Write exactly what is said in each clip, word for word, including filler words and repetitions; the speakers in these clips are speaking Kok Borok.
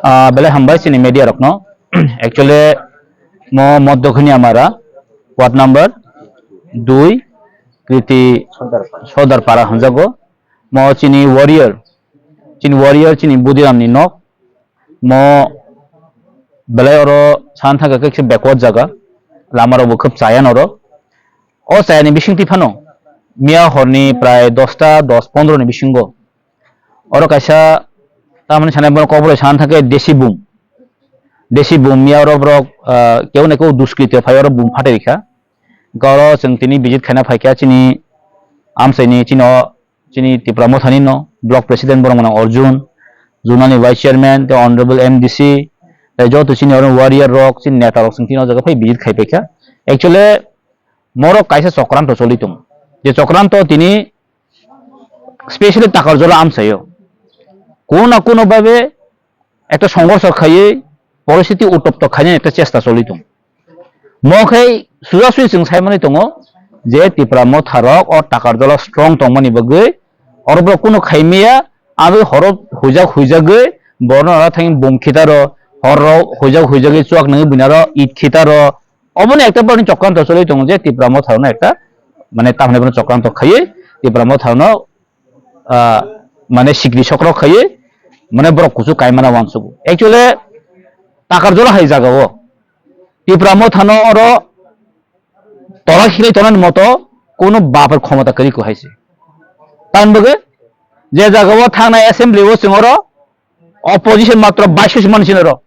Ah, belai hambai chini media rokno. Actually, mo Moddokhini Amara, ward number dui, Kriti Sodar Para hwnjago. Mo chini warrior, chini warrior, chini Budiram ni nok. Mo belai oro san thangkha khe backward jaga, lama rok bo khub chaya noro. O chayani bisingtwi phano miya horni prai dosta dos pondro ni bisingo oro kaisa tamani sanai bono kokborok sana thangkhe desi bum, desi bum miya oro borok, ah, keu na keu duskriti phai oro bum phatai rikha. Oro chwng tini visit khaina phaikha chini amchaini chini o chini Tipra Mothani no block president borok mano Arjun, zonal ni vice chairman, tei honorable M D C, tei joto chini oro warrior rok, chini neta rok chwng tini o jaga phai visit khai paikha. Actually, morok kaisa chokranto choli tongo. Je chokranto tini specially Takarjala amchaio. Kuno na kuno babe ekta songhorsho khaiwi poristiti utopto khainani ekta chesta choli tongo. Mo khe suja sui chwng saimani tongo je Tipra Motha rok o Takarjala strong tongmani bagwi oro borok kunu khaimaya, aboni horo huijak huijagwi borno aro thangwi bum khitaro, horro huijak huijagwi chuak nangwi buinaro it khitaro. Oboni ekta borokni chokranto choli tongo je Tipra Motha rokno ekta mane tamni borokno chokranto khaiwi Tipra Motha rokno ah, mane sikri sokrok khaiwi mane borok kuchuk kaimana uansugo. Actually, Takarjala hai jagao Tipra Mothano oro tola khilai tonani moto kunu bapar khomota kwrwi ko hai se. Tamni bagwi je jagao thangnai assembly o chwng oro opposition matro baish manwi chini oro.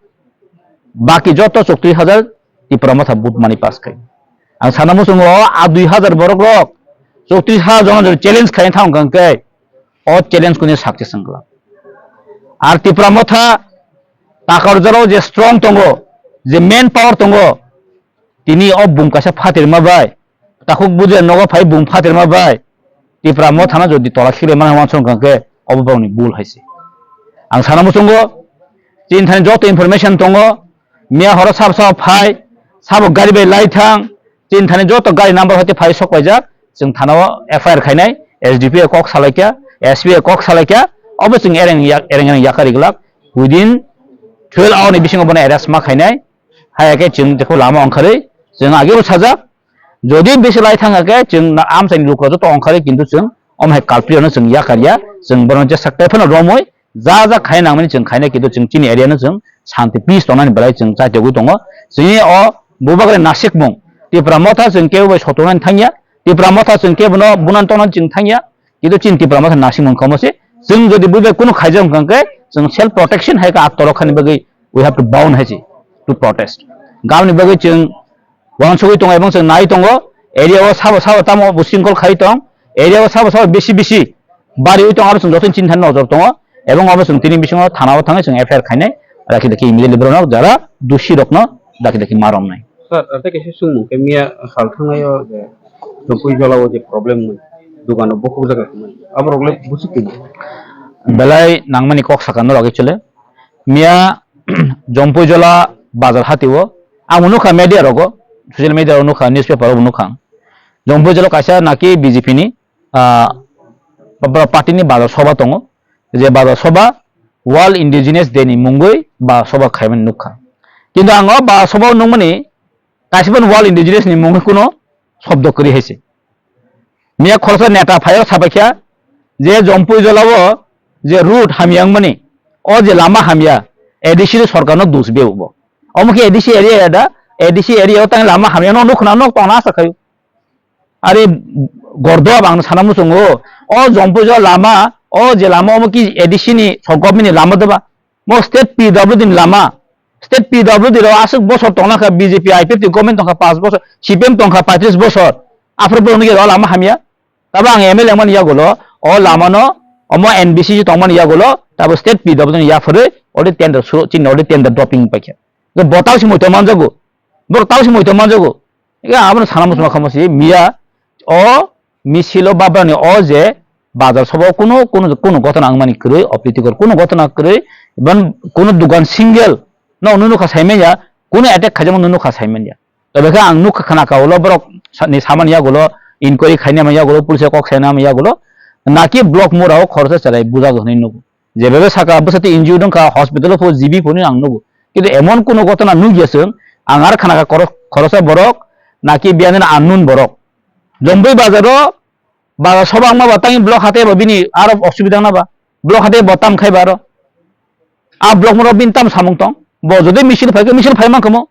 Baki joto chowtris hajar Tipra Motha vote mani pass khai. Ang sana muchungo a dui hajar borok rok chowtris hajar jon jon challenge khai thang kang khe o challenge kuni success wng glak. Ar Tipra Motha Takarjala o je strong tongo, je main power tongo, tini o bum kaisa phatirma bai, takhuk buja nogo phai bum phatirma bai, Tipra Mothano jodi tola khilai mana uansong kang khe obo borokni bul hai se. Ang sana muchungo, chini thani joto information tongo, miya horo sabo sabo phai, sabo gari bai lai thang, chini thani joto gari number hoite phai sok paijak, chwng thana o F I R khainai, S D P O kok salaikha, S P O kok salaikha, obo chwng ereng yak-, ereng ereng yakari glak, within twelve hour ni bisingo bono arrest ma khainai, hai khe chwng tei lama ongkharwi, chwng agebo sajak, jodi bisi lai thang khe chwng na amchaini lukurok joto ongkharwi, kintu chwng omo hai culprit no chwng yakar ya, chwng bono jesa tei phano romwi ja ja khai nangmani chwng khainai, kintu chwng chini area no chwng shanti peace tongnani belai chwng chaitogwi tongo. Chwngni o bubagra nasikmung Tipra Motha chwng kebo bai sotongnani thangya, Tipra Motha chwng kebo no bunan tongnani chwng thangya, kintu chini Tipra Motha nasikmung kamo se. Chwng jodi bubai kunu khaijak wngkha khe chwng self protection hai khe atorok khani bagwi we have to bound hai se to protest. Gaboni bagwi chwng uansugwi tongo ebong chwng nai tongo, area o sabo sabo tamo bwswngkol khai tong, area o sabo sabo bisi bisi bariwi tong, aro chwng jotono chini thani nojor tongo, ebong obo chwng tini bisingo thana o thangwi chwng F I R khainai, rakhi dakhi immediately borokno jara dusi rokno dakhi dakhi ma romnai. Sir, ate kaisa swngmung khe miya sal thangnaio je Jompui Jolao je problem mani, dukano bukhuk jaga khe mani, aborok le buchuk twi. Belai nangmani kok sakha norok actually. Miya Jompui Jola bazar hatio, ang nukha media rogo, social media rogo nukha, newspaper rogo nukha. Jompui Jola kaisa naki B J P ni, ah, party ni bazar soba tongo, je bazar soba World Indigenous Day ni mungwi bazar soba khaimani nukha. Kintu ang o bazar soba nukmani kaisa phano World Indigenous ni mungwi kuno shobdo kwrwi hai se. Miya khoroksa neta phaio sabaikha je Jompui Jolao je road hamya wngmani, o je lama hamya, A D C ni sorkarno dus bebo. Omo khe A D C area ya da, A D C area o tang lama hamya no nukhna nok tongna asa khayo. Are gordo abang sana muchungo, o Jompui Jola lama, o je lama omo ki A D C ni sorkar ni lama doba. Mo state P W D ni lama, state P W D rok aswk bosor tongna kha, B J P I P F T government tongkha panch bosor, C P M tongkha paitris bosor, aphuru bo nugya o lama hamya. Tabo ang M L A wngmani yagulo, o lamano, omo N B C C tongmani yagulo, tabo state P W D ni yaphurwi, ode tender suru, chini ode tender dropping paikha. Bo tao si moito manjago, bo tao si moito manjago. Ega abono sana muchungma khamosi miya, o misilo babrani o je bazar sobo kuno, kuno, kuno gotona wngmani kwrwi, opritikor kuno gotona kwrwi, even kuno dugan single no nunu kha saimanya, kuno attack khaijama nunu kha saimanya. Tobekhe ang nuk khna ka ulo borok sa-, ni samani yagulo, inquiry khaina ma yagulo, police kok saina ma yagulo, naki block mora o khoroksa cherai bujak hinwi nugo. Jebebe saka bwsati N G O dongkha, hospital o pho G B phone ang nugo. Kintu emon kuno gotona nugya chwng, ang ar khna ka khoro-, khoroksa borok, naki biyani unknown borok. Jomboi bazar o, bazar soba wngma ba tangwi block hate ba bini aro osubida wngna ba. Block hate bo tam khai ba aro. A block mora bini tam samung tong. Bo jodi misil phai khe misil phai man khe mo.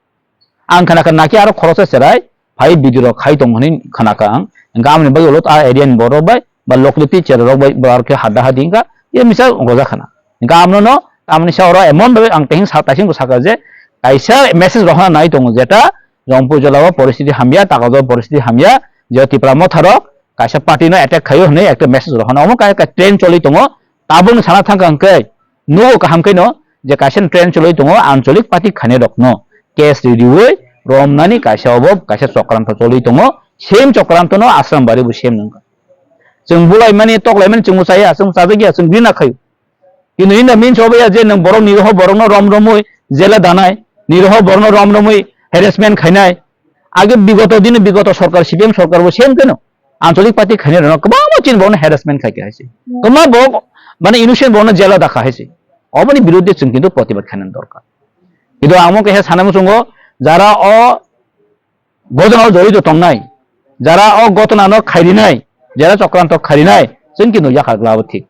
Ang khna kha naki aro khoroksa cherai phai video rok khai tong hwnwi khna kha ang. Hwnkhe amoni bagwi ulo a area ni borok bai ba locality cherai rok bai ba aro khe hada hadi wngkha ye misa goja khna. Hwnkhe amno no tamni sa oro emon bai ang tehing sa taising bo saka je kaisa message rohna nai tongo jeta Jongpui jolao poristiti hamya, Takajao poristiti hamya, je Tipra motha rok kaisa party no attack khaio hwnwi ekta message rohna. Omo kaisa train choli tongo, tabukni sana thangkha hwnkhe nugo kaham khe no je kaisa train choli tongo ancholik party khainai rok no case ridiui romnani kaisa obo kaisa chokranto choli tongo, same chokranto no Ashram Bari bo same nungkha. Chwng bulaimani toklaimani chwngbo chaya, chwng chajakya, chwng gina khaio. Kintu in the means of ya je nwng borok niroho borokno rom romwi jela danai, niroho borokno rom romwi harassment khainai. Age bigoto dini bigoto sorkar, C P M sorkar bo same keno ancholik party khainai rokno kwbangma chini borokno harassment khai kha hai se. Kwbangma borok mane innocent borokno jela dakha hai se. Oboni biruddhe chwng kintu protibad khainani dorkar. Kintu amo kaisa sana muchungo jara o gotona o jorito tongnai, jara o gotona no khairinai, jara chokranto khairinai, chwng kintu yakar glabo thik.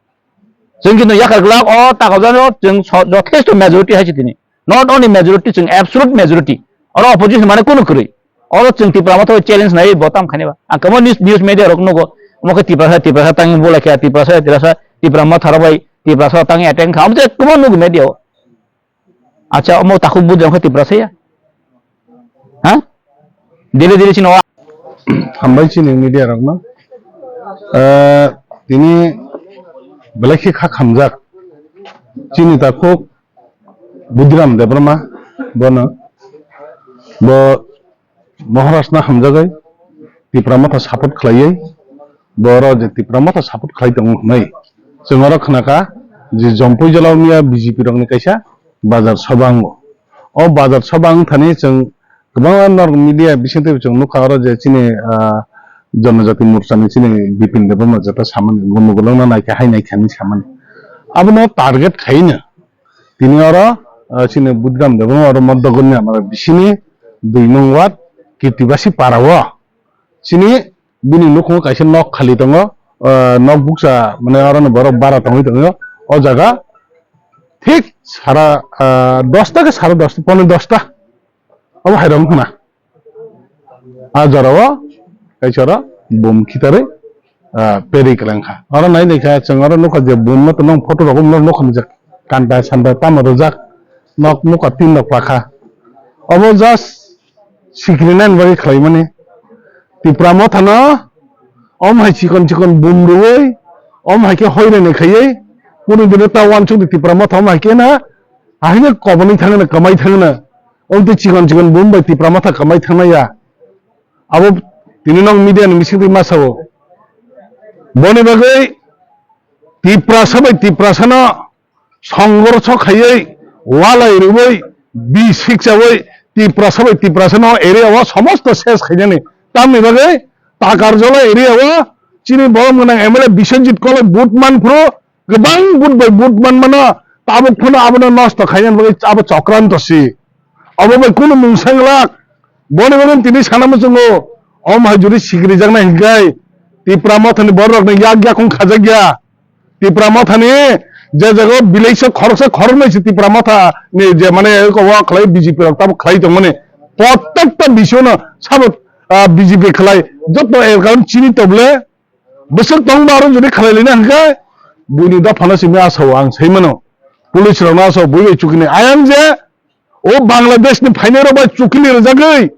Chwng kintu yakar glak o takajano chwng so-, jothesto majority hai se tini. Not only majority, chwng absolute majority. Oro opposition mane kunu kwrwi. Oro chwng Tipra motha challenge nai bo tam khani ba. Ang kwbangma news, news media rok nugo. Omo khe Tiprasa, Tiprasa tangwi bulai khe, Tiprasa, Tiprasa, Tipra motha rok bai, Tiprasa tangwi attack kha. Omo je kwbangma nugo media o. Acha, omo takhuk bujang khe Tiprasa ya? Ha? Dile dile chini o. Hambai chini media rokno. Eh, tini belai khe kha khamjak. Chini takhuk Budhiram Debbarma bono. Bo Maharashtra hamjagwi Tipra motha support khlaiwi, bo oro je Tipra motha support khlai tongo hwnwi chwng oro khna kha je Jompui jala wngya B J P rokni kaisa bazar soba wngo. O bazar soba wng thani chwng kwbangma norok media bisingtwi chwng nukha oro je chini, ah, Janajati Morcha ni chini Bipin Debbarma jeta samani, gomogolongno naikha hai naikha hinwi samani. Abono target khaino Tini oro, ah, chini Budhiram Debbarma oro Modogoni amara bisini dui nung ward Kirtibasi para o. Chini bini nukhungo kaisa nok khali tongo, ah, nok bukcha mane oro ni borok bara tongwi tongo. O jaga thik sara, ah, dosta ke sara dosta, pone dosta. Obo hai rok wngkha na. A jora o kaisa oro bum khitarwi, ah, perwi kwlangkha. Oro nai naikha chwng oro nukha je bum no tongo photo rok nukha je kanta santa tamo rijak nok nukha tin rok pakha. Obo just sikiri nani bagwi khlaimani. Tipra motha no om hai chikon chikon bum rwui om hai khe hoirani khaiwi kunu dino ta uansuk di Tipra motha om hai khe na ahai no kobonwi thangna kwmai thangna. Omo tei chikon chikon bum bai Tipra motha kwmai thangnai ya. Abo tini nok media ni bising twi ma sao. Boni bagwi Tiprasa bai Tiprasa no songorso khaiwi walai rwui bi sikchaui Tiprasa bai Tiprasa no area o somosto ses khainani. Tamni bagwi Takarjola area o chini borom gwnang M L A Biswajit Koloi vote man phuru kwbang but bai but manmano, tabuk phano abono nosto khainani bagwi abo chokranto si. Obo bai kunu mungsa glak. Boni bagwi tini sana muchungo, om hai juri sikirijaknai hinkhai Tipra mothani bororokno yak yakung khajakya. Tipra mothani je jaga o village o khoroksa khoroknwi se Tipra mothani je mane o khlai B J P rok tabuk khlai tongmani. Prottekta bising no sabo, ah, B J P khlai joto account chini toble. Bwswk tongma aro jodi khlai lina hwnkhe buini dophano simi asao ang sai mano. Police rok no aswk bui bai chukini. Ayang je o Bangladesh ni phainai rok bai chukini rwjagwi.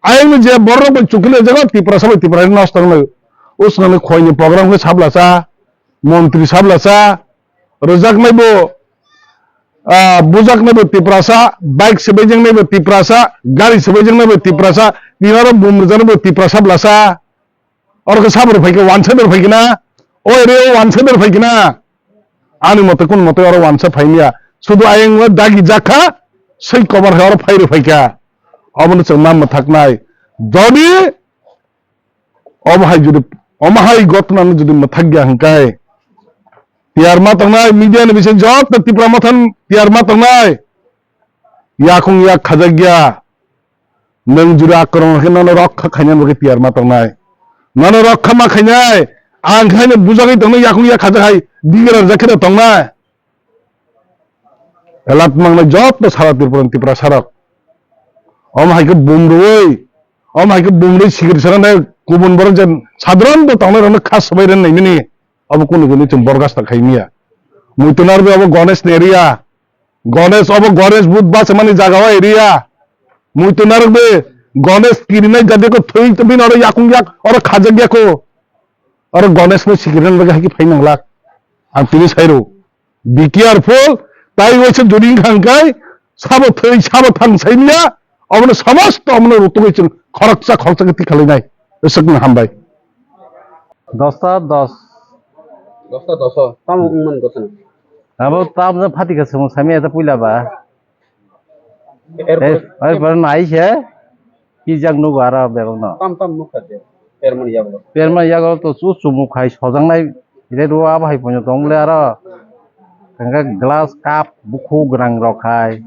Ayang ni je borok rok bai chukini rwjago Tiprasa bai Tiprasa nosto wngnai. O swnamni khoi ni program khe sablasa, montri sablasa, rwjaknai bo, ah, bujaknai bo Tiprasa, bike swbaijaknai bo Tiprasa, gari swbaijaknai bo Tiprasa, tini oro bum rwjaknai bo Tiprasa blasa. Oro khe sabo rw phaikha, one side rw phaikha na? O area o one side rw phaikha na? Ani mote kun mote oro one side phaimya. Sudu ayang o dagi jakha, sei kobar hai oro phai rw phaikha. Obono chwng ma mwthaknai. Jodi omo hai jodi, omo hai gotna no jodi mwthak ya hwnkhe, tiyar ma tongnai, media ni bising joto Tipra Motha ni tiyar ma tongnai. Yakung yak khajak ya. Nwng jora akrong khe nono rokha khainani bagwi tiyar ma tongnai. Nono rokha ma khainai. Ang khe haino bujagwi tongnai, yakung yak khajak hai digra rwjak khe tongnai. Elat mangnai joto sara Tripura ni Tiprasa rok. Omo hai khe bum rwui, omo hai khe bum rwui sikiri sana nai kubun borok je sadharon bo tongnai rokno kha swbai rwna naimani. Obo kunu kunu chwng borgasta khai manya. Muitu narwgwi obo Ganesh ni area. Ganesh obo Ganesh but bachimani jaga o area. Muitu narwkbe Ganesh kirinai jadiako thwi twi bini oro yakung yak oro khajak yako. Oro Ganesh no sikirina bagwi hai khe phai nanglak. Ang tini sairo. Be careful. Tai waisa jodi wngkha hwnkhe sabo thwi sabo thang saimya. Obono samasto obono rutugwi chwng khoroksa khoroksa khe tikha lainai. Aswkno hambai. Dosta dos. Dosta dos. Tamo wngmani gotana. Abo tabjak phatika chwng saimya ta puila ba. Erpore, erpore nai se kijak nugo aro bebak no. Tam tam nukha je. Permani yago. Permani yago to chu chumuk hai sojaknai. Ire ro abo hai ponyo tong le aro. Hingke glass cup bukhu gwnang rok hai.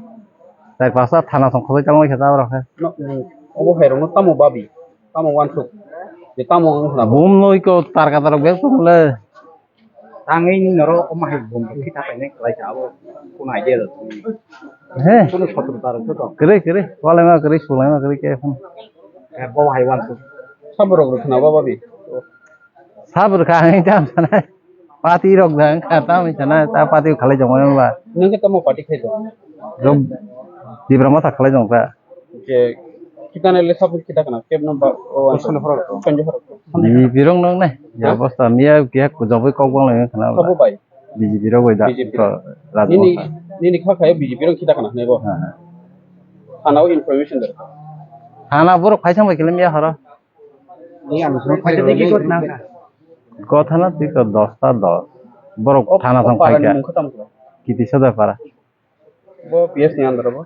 Tai pasa thana song khosai tangmani khe ta rok hai. No, no, obo hai rok no tamo babi. Tamo wansuk. Je tamo wng khna bo. Bum noi ko tarka tarok bek tong le. Tangwi ni norok omo hai bum khi ta painai khlai kha abo kuno idea da. He. Kuno sotor tar khe to. Kwrwi, kwrwi. Walai ma kwrwi, sulai ma kwrwi khe phun. He bo hai wan su. Saborok rok khna baba bi. Sabor kha ang tam sana. Pati rok da ang kha tam sana. Ta pati khalai jong ba. Nang khe tamo pati khai do. Rok Tipra Motha khalai jong ta. Je, kita nai le sabun kita kana, kep no ba, o, Sanjay Horok. Sanjay Horok. B J P rok nang nai. Ya, ha? Bosta miya kiya kujabui kok bang lai khna. Sabo bai. B J P rok bai da. B J P. Ko, Raj Nini, Motha. Nini kha khayo B J P rok kita kana, nebo. Ha, ha. Thana o information dar. Thana borok phaisang bai kile miya horo. Ni ang phai de ki kot na. Ko thana twi ko dosta dos. Borok thana song phai kha. Mung khatam ko. Kiti sada para. Bo P S ni under bo?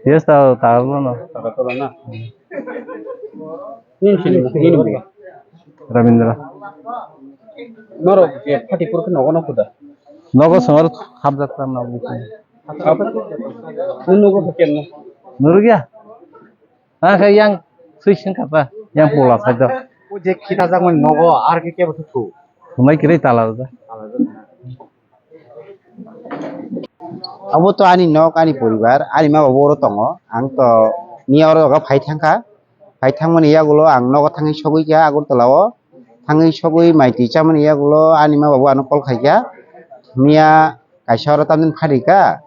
P S ta, ta bo no. Ta to na. Nini sini, nini mo. Rabindra. Norok je Fatipur khe nogo no khuda. Nogo songor habjak ta nogo. Nini nogo khe ken no. Nurugya? Ha khe yang sui sing kapa, yang pola sai do. O je khita jak mani nogo ar khe kebo thu. Thumai kiri tala da. Abo to ani nok, ani poribar, ani ma babu oro tongo. Ang to miya oro phai thangkha. Phai thangmani yagulo ang nogo thangwi sogwi kha Agartala o. Thangwi sogwi mai twi chamani yagulo ani ma babu ano call khaikha. Miya kaisa oro tamni pharikha.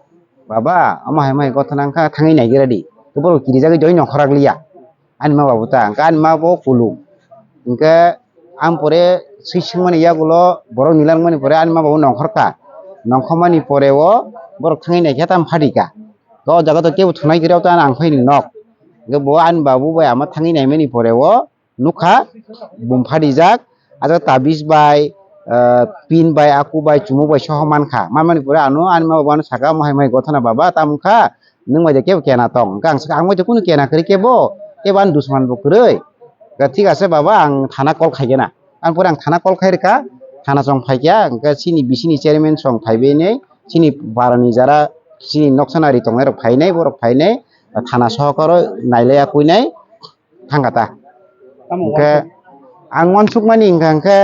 Baba, omo hai mai gotha nang kha thangwi naigra di. Khe borok kirijagwi joi nongkhorliya. Ani ma babu ta, hwnkhe ani ma bo kuluk. Hwnkhe ang pore swi swngmani yagulo borok nilangmani pore ani ma babu nongkhorkha. Nongkhormani pore o borok thangwi naikhe tamo phatikha. O jaga to kebo thunai kwrwi, o to ang phaini nok. Hwnkhe bo ani babu bai ama thangwi naimani pore o nukha, bum phatijak. Ajaga tabis bai, ah, pin bai, aku bai, chumuk bai soho mankha. Manmani pore ano ani ma babu ano saka, omo hai mai gotha na baba, tamo wngkha? Nwng bai de kebo kena tong. Hwnkhe ang sakha, ang bai de kunu kena kwrwi kebo, kebo ani dusman bo kwrwi. Hwnkhe thik ase baba, ang thana call khaigena. Ang pore ang thana call khairwkha, thana chong phaikha, hwnkhe chini bisini chairman chong phaibainai, chini barani jara, chini noksanari tongnairok phainai, borok phainai, thana sohokaro nailaiya kwinai, thangkha ta. Hwnkhe ang uansukmani hwnkha hwnkhe,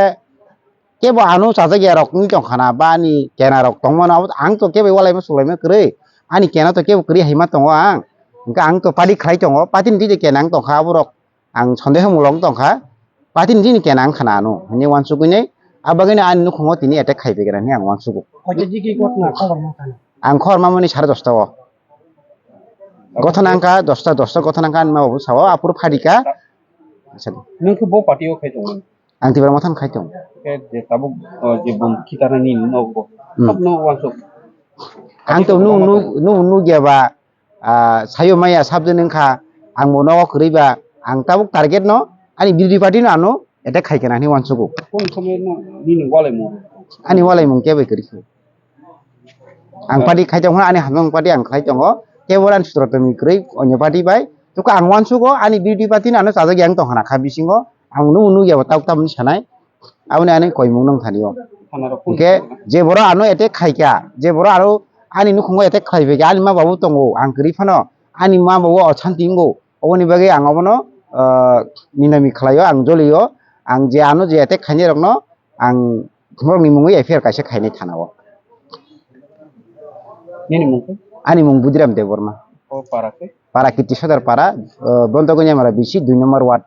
kebo ano chajak ya rok wng tong khana, ba ani kena rok tong mano, abo ang to kebo walaima sulaima kwrwi, ani kena to kebo kwrwi hai ma tongo ang, hwnkhe ang to party khlai tongo, party ni twi kena ang tong kha, aborok ang sondeho mulong tong kha, party ni twi kena ang khana ano, hwnwi uansukgwi nai Abagwino ani nukhungo tini attack khai pegera hinwi ang uansugo. Koita digi ghotna khobor mankha? Ang khobor mamani sare dosta o. Gothana wngkha dosta, dosta gothana wngkha ani ma babu sao aphuru pharika. Nwng khe bo party o khai tongo? Ang Tipra Motha khai tongo. Khe je tabuk, o, je bum khitarnani nogo. Hmm. Sabno uansuk. Ang to nu, nu, nu, nugya ba, ah, sayo maya sabjani wngkha, ang bo nogo kwrwi ba, ang tabuk target no, ani B J P party no ano attack khai kana hinwi uansugo. Kung somoi no nini walai mo? Ani walai mung kebo kwrwi kho. Ang party khai tongo, ani hamjak party ang khai tongo. Kebo ani sutro tongwi kwrwi onyo party bai. Toko ang uansugo ani B J P party no ano chajak yang tongkhana kha bisingo. Ang nu, nugya ba tabuk tabuk sanai. Aboni ani koimung nang thani o. Hingke je borok ano attack khaikha, je borok aro ani nukhungo attack khlaibaikha, ani ma babu tongo, ang kwrwi phano, ani ma babu o santi wngo, oboni bagwi ang obono, ah, ninami khlaio, ang jolio, ang je ano je attack khainai rokno ang borokni mungwi F I R kaisa khainai thana o. Nini mung khe? Ani mung Budiram Debbarma. O para khe? Para Kirti Sodar para, ah, Bonto Gonyamara B C dui number ward.